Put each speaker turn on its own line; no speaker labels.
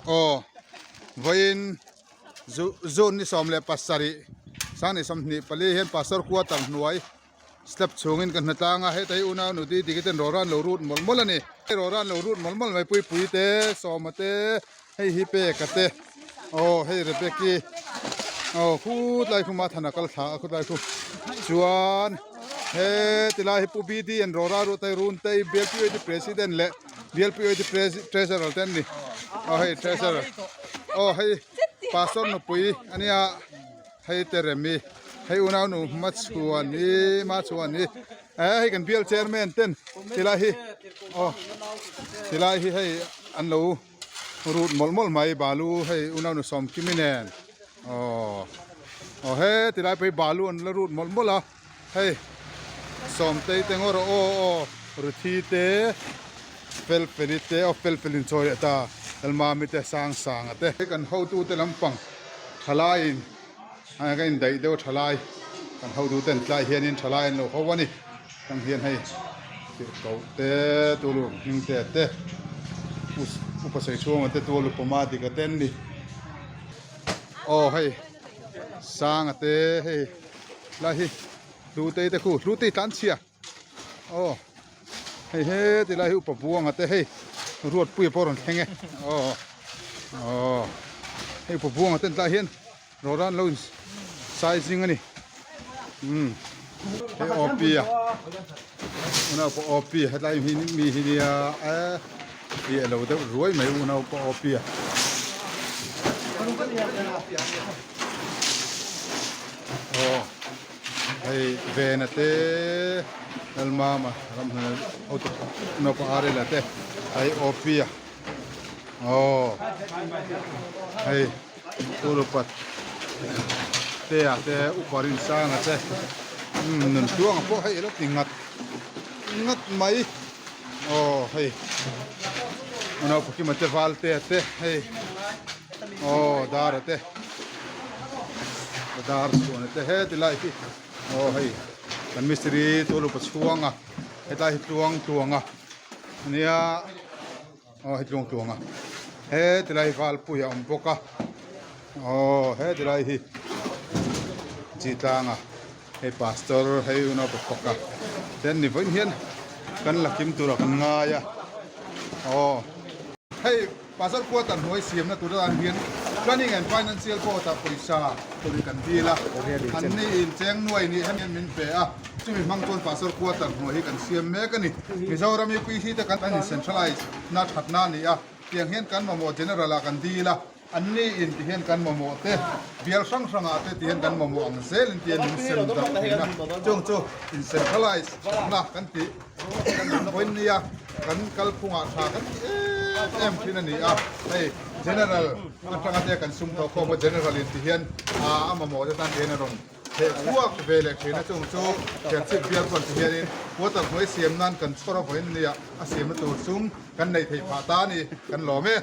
Aw vawiin June ni 17 sang 24 hian Pastor quarter hnuai step chhungin ka hnatlang a heta hi unau nu di dik ten rawra an lo rut mawlh mawlh a ni rawra an lo rut mawlh mawlh mai puipui te sawma te hei hi peka te aw hei rebeki aw khutlai khu mathana kal thla a khutlai khu chuan he tilai hi pu bd an rawra rut a run te bialpui president leh bialpui treasurer te an ni aw hei treasurer aw hei pastor nupui ania. Hei te rem i hei unau nu hma chhuan i hma chhuan i eh hei kan bial chairman ten tilai hi aw tilai hi hei an lo rut mawlh mawlh mai balu hei unau nu sawmkimi nen aw aw he tilai pawh hi balu an la rut mawlh mawlh a hei sawmtei te ngawr aw aw ruthi te felfeli te aw felfel in chawi leh ta lalmami te sangsanga te hei kan hotute lampang. Thalaiin a ka indaih deuh a thalai kan hotu ten tlai hianin thalai an lo ho a ni tang hian hei tirhkoh te tulu hming te te upa sawi chhunga te tualu pawma dik a ten ni aw hei sanga te hei lai hi hlutei te khu hlutei tlan chhia. Aw hei he ti lai hi upa buanga te hei ruatpuia pawh a rawn thleng e aw aw hei upa buanga te an tlai hian rawra an lo in sai zing a ni umm hei op a unau pawh op hetlai hi mi hi nia e tih a lo deuh ruai mai unau pawh op a. Aw. Hei vena te Lalmama ramhnuai auto naupang Arela te hei Opia aw hei Urupat tea te Upa Rinsanga te umm Nuntluanga pawh hei alo ti ngat ngat mai aw hei Naupakima te Valtea te hei aw Dara te. Dar chhuan te he ti lai hi aw hei kan mistiri chu lupa chhuang a hetlai hi tluang tluang a ania aw hei tluang tluang a he ti lai hi valpui a awm bawk a aw he ti lai hi chi tlang a hei pastor hei unau pa fak a ten ni vawiin hian kan la kim tur ah kan ngai a aw hei. Pasal quarter hnuai siamna tur atan hian Planning and Financial Board ah pawisa kan dil a, an ni in cheng nuai nih hemi hian min pe a, chumi hmang chuan Pasal quarter hnuai hi kan siam mek a ni. Mizoram UPC te kan in centralize na thatna a ni a, tiang hian kan mamawh general ah kan dil a, an ni in ti hian kan mamawh te, bial hrang hrang ah te ti hian kan mamawh ang zel in ti hian min sem darh thin a, chung chu in centralize thatna kan tih. Kan vawiin nia kan kalphungah tha kan ti em em thin a ni a, hei general atanga te kan sum tawh khawm a general in ti hian a mamawh te tan hian a rawn theh chhuak ve leh thin a chung chu Serchhip bial chuan ti hianin water hnuai siam nan kan chhawr a vawiin nia a siamna tur sum kan neih theih phah ta a ni kan lawm e.